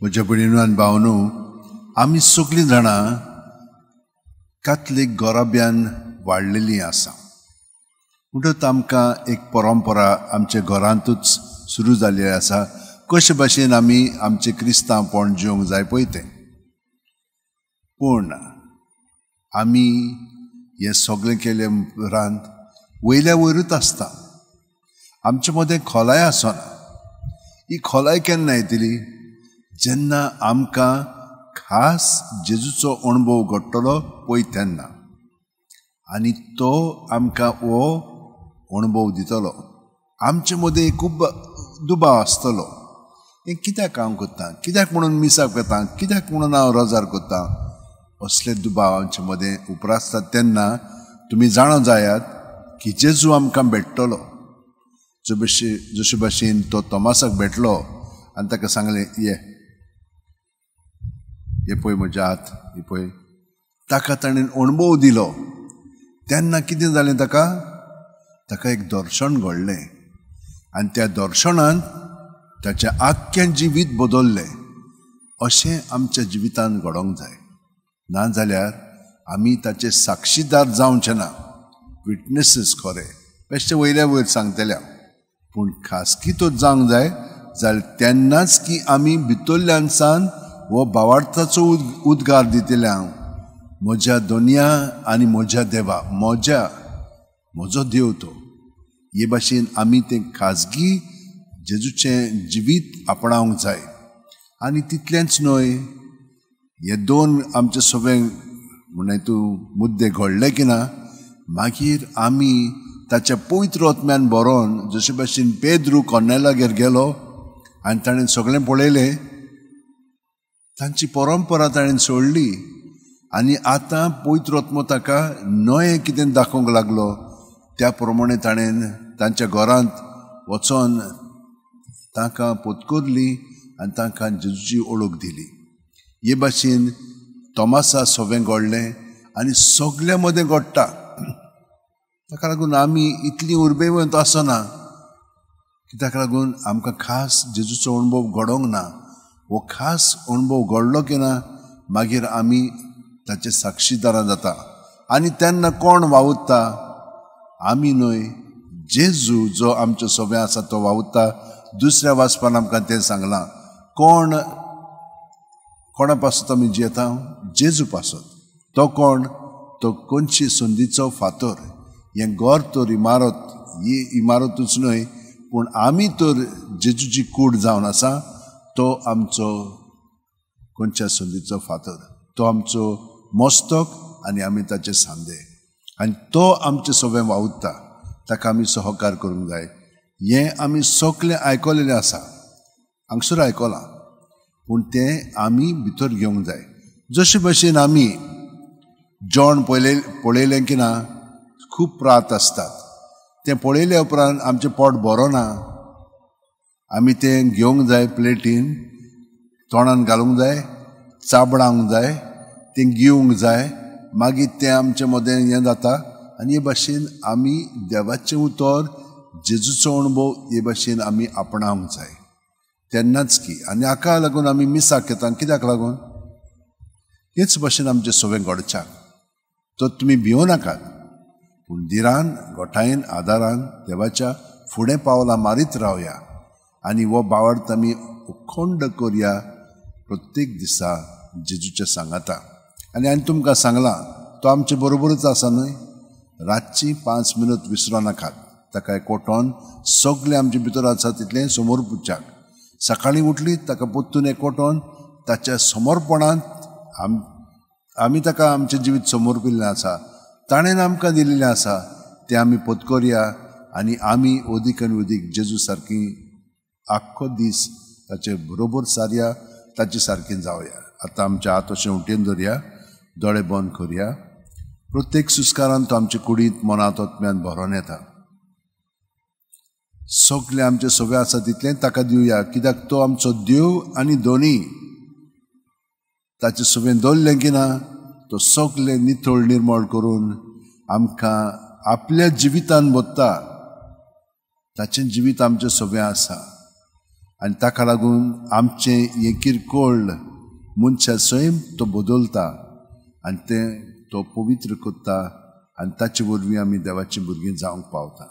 म्हज्या भयणीनो आनी भावनो, आमी सगळीं जाणां कातलीक घराब्यान वाडलेलीं आसा. म्हणटकच आमकां एक परंपरा आमच्या घरांतूच सुरू जाल्ली आसा, कशे भाशेन आमी आमचें क्रिस्तांवपण जिवंक जाय पळय तें. पूण आमी हें सगळें केले उपरांत वयल्या वयरूच आसता, आमचे मदें खोलाय आसना. ही खोलाय केन्ना येतली? जेन्ना आमकां खास जेजूचो अणभव घडटलो पळय तेन्ना, आनी तो आमकां हो अणभव दितलो. आमचे मदें खूब दुबाव आसतलो, हें कित्याक हांव करता, कित्याक म्हणून मिसाक वता, कित्याक म्हणून हांव रोजार करता, असले दुबाव आमचे मदें उप्रासतात. तेन्ना तुमी जाणा जायात की जेजू आमकां भेट्टलो. जशे भाशेन तो तोमासाक भेटलो आनी ताका सांगलें, ये हे पळय म्हज्या हात, हे पळय. ताका ताणें अणभव दिलो. तेन्ना कितें जालें ताका? ताका एक दर्शन घडलें आनी त्या दर्शनान ताचें आख्खें जिवीत बदल्लें. अशें आमच्या जिवितान घडोवंक जाय, नाजाल्यार आमी ताचे साक्षीदार जावचे ना. विटनेसीस खरे बेश्टे वयल्या वयर सांगतल्या, पूण खासगी तो जावंक जाय जाल्यार तेन्नाच की आमी भितरल्यान सान हो भावार्थाचो उद्गार दितले, हांव म्हज्या दोनया आनी म्हज्या देवा, म्हजो देव तो. हे भाशेन आमी तें खाजगी जेजूचें जिवीत आपणावंक जाय. आनी तितलेंच न्हय, हे दोन आमचे सगळे म्हणल्यार तूं मुद्दे घडले की ना, मागीर आमी ताच्या पवित्र आत्म्यान बरोवन जशे भाशेन पेद्रू कोर्नेलागेर गेलो आनी ताणें सगळें पळयलें, तांची परंपरा ताणें सोडली आनी आतां पवित्र आत्मो ताका नवें कितें दाखोवंक लागलो. त्या प्रमाणे ताणें तांच्या घरांत वचोन तांकां पोतकोरली आनी तांकां जेजूची ओळख दिली. हे भाशेन तोमासा सगळें घडलें आनी सगल्या मदें घडटा. ताका लागून आमी इतली उर्बेवंत आसना, कित्याक लागून आमकां खास जेजूचो अणभव घडोवंक ना. हो खास अणभव घडलो की ना, मागीर आमी ताचे साक्षीदारां जाता. आनी तेन्ना कोण वावुरता? आमी न्हय, जेजू जो आमच्या सोबे आसा तो वावुरता. दुसऱ्या वाचपान आमकां तें सांगलां, कोण कोणा पासत आमी जियेता? जेजू पासत. तो कोण? तो कोणशी संदीचो फातर. हें घर तर इमारत, ही इमारतूच न्हय, पूण आमी तर जेजूची कूड जावन आसा. तो आमचो कोणच्या संदीचो फातर, तो आमचो मस्तक आनी आमी ताचे सांदे, आनी तो आमचे सगळें वावुरता. ताका आमी सहकार करूंक जाय. हें आमी सगळें आयकलेलें आसा, हांगसर आयकलां, पूण तें आमी भितर घेवंक जाय. जशे भाशेन आमी जेवण पळयलें की ना, खूब प्रात आसतात, तें पळयल्या उपरांत आमचें पोट बरो ना, आमी तें घेवंक जाय, प्लेटीन तोंडान घालूंक जाय, चाबडावंक जाय, तें गिवंक जाय, मागीर तें आमचे मदें हें जाता. आनी हे भाशेन आमी देवाचें उतर, जेजूचो अणभव हे भाशेन आमी आपणावंक जाय. तेन्नाच की आनी हाका लागून आमी मिसाक येता. कित्याक लागून? हेच भाशेन आमचें सगळें घडच्याक. तर तुमी भिवं नाकात, पूण धिरान, गोठायेन, आदारान देवाच्या फुडें पावलां मारीत रावया आनी हो भावार्थ आमी उखंड करया प्रत्येक दिसा जेजूच्या सांगाता. आनी हांवें तुमकां सांगलां, तो आमचे बरोबरूच आसा न्हय. रातची 5 मिनट विसरो नाकात, ताका एकवटोन सगळें आमचे भितर आसा तितलें समोर पुजच्याक. सकाळीं उठली ताका परतून एकवटोन ताच्या समर्पणांत आमी ताका आमचें जिवीत समर्पिल्लें आसा, ताणें आमकां दिल्लें आसा, तें आमी पत्करया आनी आमी अदीक आनी अदीक जेजू सारकी आख्खो दीस ताचे बरोबर सारया, ताचे सारकें जावया. आतां आमच्या हात अशें उठेन धरया, दोळे बंद करया. प्रत्येक सुस्कारान तो आमचे कुडींत, मनांत, आत्म्यान भरोन येता. सगळें आमचें सगळें आसा तितलें ताका दिवया, कित्याक तो आमचो देव आनी दोनी. ताचें सगळें दवरलें की ना, तो सगळें नितळ निर्मळ करून आमकां आपल्या जिवितान वता. ताचें जिवीत आमचें सगळें आसा आनी ताका लागून आमचें हें किरकोळ मनशा सैम तो बदलता आनी तें तो पवित्र करता आनी ताचे वरवीं आमी देवाचीं भुरगीं जावंक पावता.